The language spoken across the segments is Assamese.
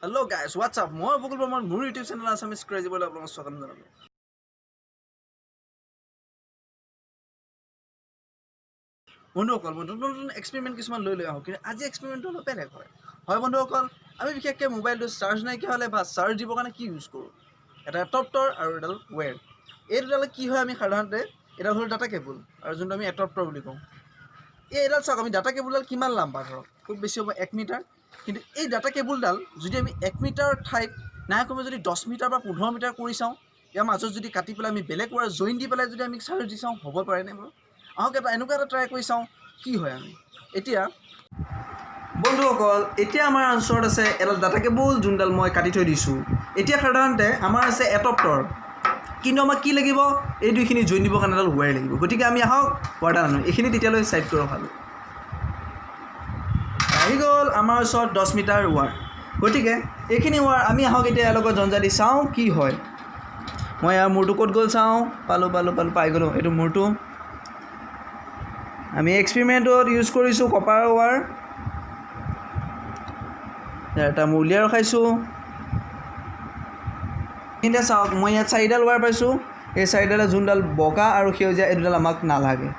Hello' guys, Whats up? মই বকুল বৰ্মন, মোৰ ইউটিউব চেনেল আছামিজ ক্ৰেজিবলৈ আপোনালোকক স্বাগতম জনালোঁ। বন্ধুসকল, মই নতুন নতুন এক্সপেৰিমেণ্ট কিছুমান লৈ লৈ আহোঁ, কিন্তু আজি এক্সপেৰিমেণ্টটো অলপ বেলেগ হয়। হয় বন্ধুসকল, আমি বিশেষকৈ মোবাইলটো চাৰ্জ নাইকিয়া হ'লে বা চাৰ্জ দিবৰ কাৰণে কি ইউজ কৰোঁ? এটা এডপ্টাৰ আৰু এডাল ৱেৰ। এই দুডালে কি হয়, আমি সাধাৰণতে এডাল হ'ল ডাটা কেবুল আৰু যোনটো আমি এডপ্টাৰ বুলি কওঁ। এই এডাল চাওক, আমি ডাটা কেবুলডাল কিমান লাম্বা? ধৰক খুব বেছি হ'ব 1 মিটাৰ। কিন্তু এই ডাটা কেবুলডাল যদি আমি 1 মিটাৰ ঠাইত নাই কমেও যদি 10 মিটাৰ বা 15 মিটাৰ কৰি চাওঁ, ইয়াৰ মাজত যদি কাটি পেলাই আমি বেলেগ ৱাৰ জইন দি পেলাই যদি আমি চাৰ্জ দি চাওঁ, হ'ব পাৰেনে বাৰু? আহক, এটা এনেকুৱা এটা ট্ৰাই কৰি চাওঁ কি হয়। আমি এতিয়া বন্ধুসকল, এতিয়া আমাৰ ওচৰত আছে এডাল ডাটা কেবুল, যোনডাল মই কাটি থৈ দিছোঁ। এতিয়া সাধাৰণতে আমাৰ আছে এডপ্টাৰ, কিন্তু আমাক কি লাগিব? এই দুইখিনি জইন দিবৰ কাৰণে এডাল ৱেৰ লাগিব। গতিকে আমি আহক ৱাৰডাল আনো। এইখিনি তেতিয়ালৈ ছাইড কৰি ৰখালোঁ। আহি গ'ল আমাৰ ওচৰত 10 মিটাৰ ৱাৰ। গতিকে এইখিনি ৱাৰ আমি আহক এতিয়া ইয়াৰ লগত জঞ্জা দি চাওঁ কি হয়। মই ইয়াৰ মূৰটো ক'ত গ'ল চাওঁ। পালোঁ, পালোঁ, পালোঁ, পাই গ'লোঁ। এইটো মূৰটো। আমি এক্সপেৰিমেণ্টত ইউজ কৰিছোঁ কপাৰ ৱাৰ। ইয়াৰ এটা মূৰ উলিয়াই ৰখাইছোঁ। এতিয়া চাওক, মই ইয়াত চাৰিডাল ৱাৰ পাইছোঁ। এই চাৰিডালে যোনডাল বগা আৰু সেউজীয়া, এই দুডাল আমাক নালাগে।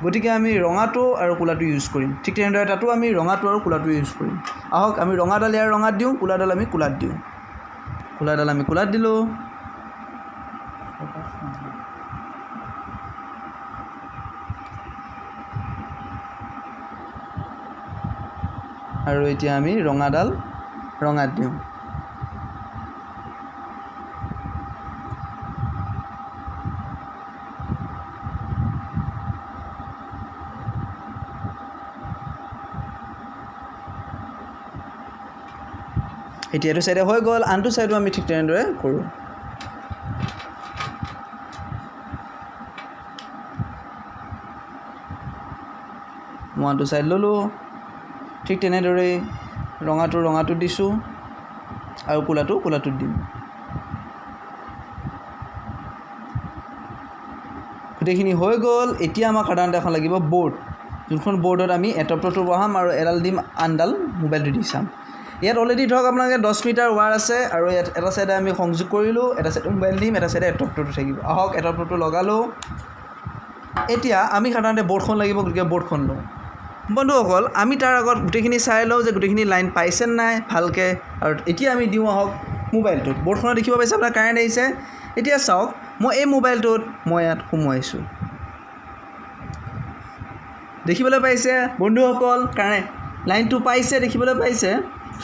গতিকে আমি ৰঙাটো আৰু ক'লাটো ইউজ কৰিম। ঠিক তেনেদৰে তাতো আমি ৰঙাটো আৰু ক'লাটো ইউজ কৰিম। আহক, আমি ৰঙাডাল ইয়াৰ ৰঙাত দিওঁ, ক'লাডাল আমি ক'লাত দিওঁ। ক'লাডাল আমি ক'লাত দিলোঁ। আৰু এতিয়া আমি ৰঙাডাল ৰঙাত দিওঁ। এতিয়া এইটো চাইডে হৈ গ'ল, আনটো চাইডো আমি ঠিক তেনেদৰে কৰোঁ। মই আনটো চাইড ল'লোঁ। ঠিক তেনেদৰেই ৰঙাটো ৰঙাটোত দিছোঁ আৰু ক'লাটো ক'লাটোত দিম। গোটেইখিনি হৈ গ'ল। এতিয়া আমাক সাধাৰণতে এখন লাগিব ব'ৰ্ড, যোনখন ব'ৰ্ডত আমি এডপ্টাৰটো বহাম আৰু এডাল দিম, আনডাল মোবাইলটো দি চাম। ইয়াত অলৰেডি ধৰক আপোনালোকে 10 মিটাৰ ৱাৰ আছে আৰু ইয়াত এটা চাইডে আমি সংযোগ কৰিলোঁ, এটা চাইডে মোবাইল দিম, এটা চাইডে এডপ্টাৰটো থাকিব। আহক, এডপ্টাৰটো লগালোঁ। এতিয়া আমি সাধাৰণতে ব'ৰ্ডখন লাগিব, গতিকে ব'ৰ্ডখন লওঁ। বন্ধুসকল, আমি তাৰ আগত গোটেইখিনি চাই লওঁ যে গোটেইখিনি লাইন পাইছে নাই ভালকৈ। আৰু এতিয়া আমি দিওঁ আহক মোবাইলটোত। ব'ৰ্ডখনত দেখিব পাইছে আপোনাৰ কাৰেণ্ট আহিছে। এতিয়া চাওক, মই এই মোবাইলটোত মই ইয়াত সোমোৱাইছোঁ। দেখিবলৈ পাইছে বন্ধুসকল, কাৰেণ্ট লাইনটো পাইছে, দেখিবলৈ পাইছে,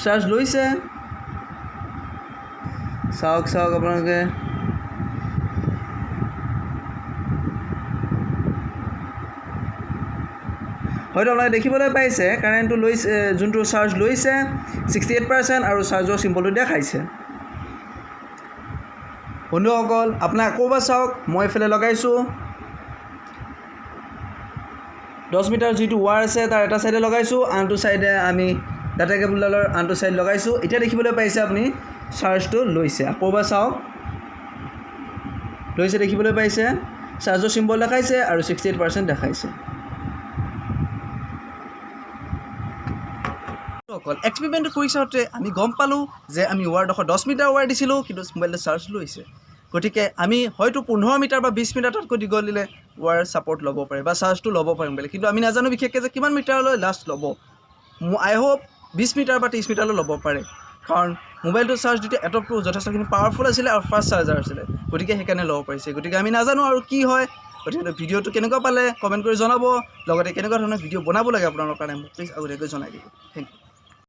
চাৰ্জ লৈছে। চাওক, চাওক আপোনালোকে। হয়তো আপোনালোকে দেখিবলৈ পাইছে, কাৰেণ্টটো লৈছে, যোনটো চাৰ্জ লৈছে 68% আৰু চাৰ্জৰ চিম্বলটো দেখাইছে। বন্ধুসকল, আপোনাক আকৌ এবাৰ চাওক, মই এইফালে লগাইছোঁ। 10 মিটাৰ যিটো ৱাৰ আছে, তাৰ এটা চাইডে লগাইছোঁ, আনটো চাইডে আমি ডাটা কেবুলডালৰ আনটো চাইড লগাইছোঁ। এতিয়া দেখিবলৈ পাইছে আপুনি চাৰ্জটো লৈছে। আকৌ এবাৰ চাওক, লৈছে, দেখিবলৈ পাইছে, চাৰ্জৰ চিম্বল দেখাইছে আৰু 68% দেখাইছে। অকল এক্সপেৰিমেণ্টটো কৰি চাওঁতে আমি গম পালোঁ যে আমি ৱাৰডোখৰ 10 মিটাৰ ৱাৰ দিছিলোঁ, কিন্তু মোবাইলটো চাৰ্জ লৈছে। গতিকে আমি হয়তো 15 মিটাৰ বা 20 মিটাৰ তাতকৈ দীঘল দিলে ৱাৰ ছাপৰ্ট ল'ব পাৰে বা চাৰ্জটো ল'ব পাৰে মোবাইলে। কিন্তু আমি নাজানো বিশেষকৈ যে কিমান মিটাৰলৈ লাষ্ট ল'ব। আই হোপ 20 মিটাৰ বা 30 মিটাৰলৈ ল'ব পাৰে, কাৰণ মোবাইলটো চাৰ্জ দিওঁতে এডপ্টাৰটো যথেষ্টখিনি পাৱাৰফুল আছিলে আৰু ফাষ্ট চাৰ্জাৰ আছিলে, গতিকে সেইকাৰণে ল'ব পাৰিছে। গতিকে আমি নাজানো আৰু কি হয়। গতিকে ভিডিঅ'টো কেনেকুৱা পালে কমেণ্ট কৰি জনাব, লগতে কেনেকুৱা ধৰণৰ ভিডিঅ' বনাব লাগে আপোনালোকৰ কাৰণে মোক প্লিজ আগতীয়াকৈ জনাই দিব। Thank U.